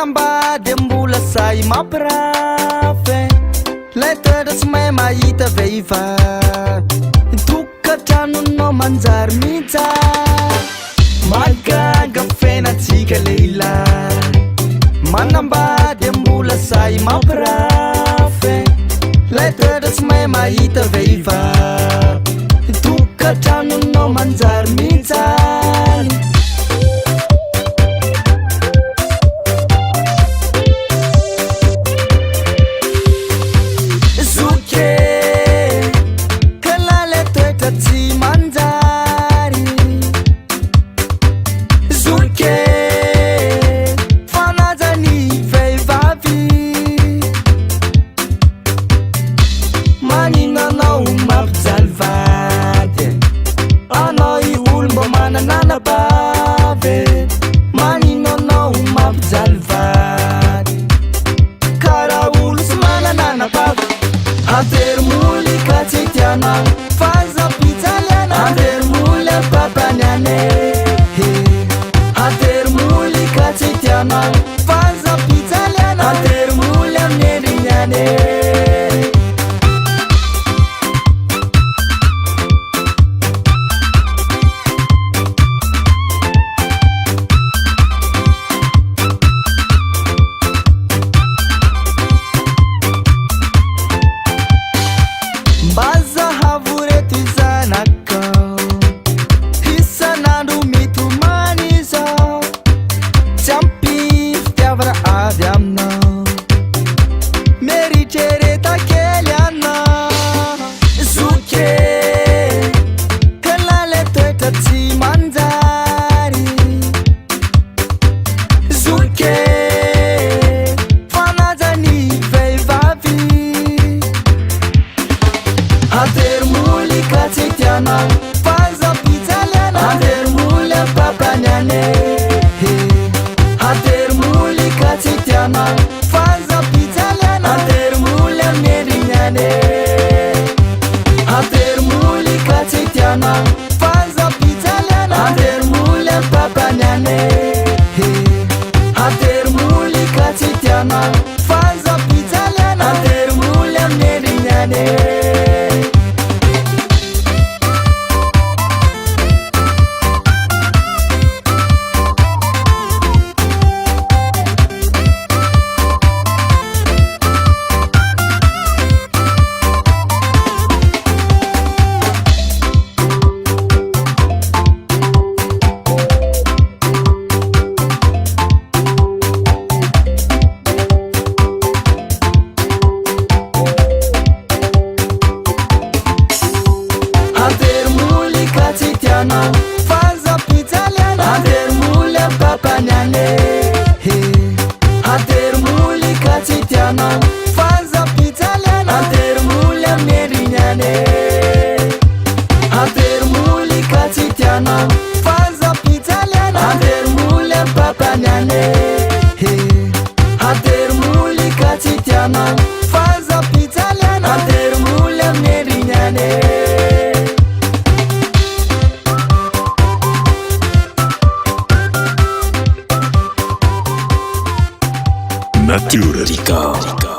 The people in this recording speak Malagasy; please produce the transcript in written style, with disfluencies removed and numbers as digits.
Manambady mbola sahy mampirafy. Lay toetra tsy mahay mahita vehivavy. Tokantranonao manjary mijaly. Mahagaga fiainantsika lehilahy. Manambady mbola sahy mampirafy. Lay toetra tsy mahay mahita vehivavy. Tokantranonao manjary mijaly. Zoky e, ka lay toetra tsy manjary. Zoky e, fanaja ny vehivavy. Manina anao mampijaly vady. Anao i olo mba manana anabavy. Manina anao mampijaly vady. Karaha olo tsy manana anabavy. Atery moly ka tsy tianao. Fa aza ampijaliana. Atery moly am-papany any. Atery moly ka tsy tianao. Fa aza ampijaliana. Atery moly amin'ny endriny any. Mba zahavo reto zanakao. Isan'andro mitomany izao. Tsy ampy fitiavana avy aminao. Mieritrereta kely anao. Zoky e, ka lay toetra tsy manjary. Zoky e, fanaja ny vehivavy. Atery moly ka tsy tianao. Fa aza ampijaliana. Atery moly am-papany any. Atery moly ka tsy tianao. Fa aza ampijaliana. Atery moly amin'ny endriny any. Atery moly ka tsy tianao. Fa aza ampijaliana. Atery moly am-papany any. Atery moly ka tsy tianao. Fa aza ampijaliana. Atery moly amin'ny endriny any. Atery moly ka tsy tianao. Fa aza ampijaliana. Atery moly am-papany any. Atery moly ka tsy tianao. Fa aza ampijaliana. Atery moly amin'ny endriny any. Atery moly ka tsy tianao. Fa aza ampijaliana. Atery moly am-papany any. Atery moly ka tsy tianao. Fa aza ampijaliana. Atery moly amin'ny endriny any. Natura.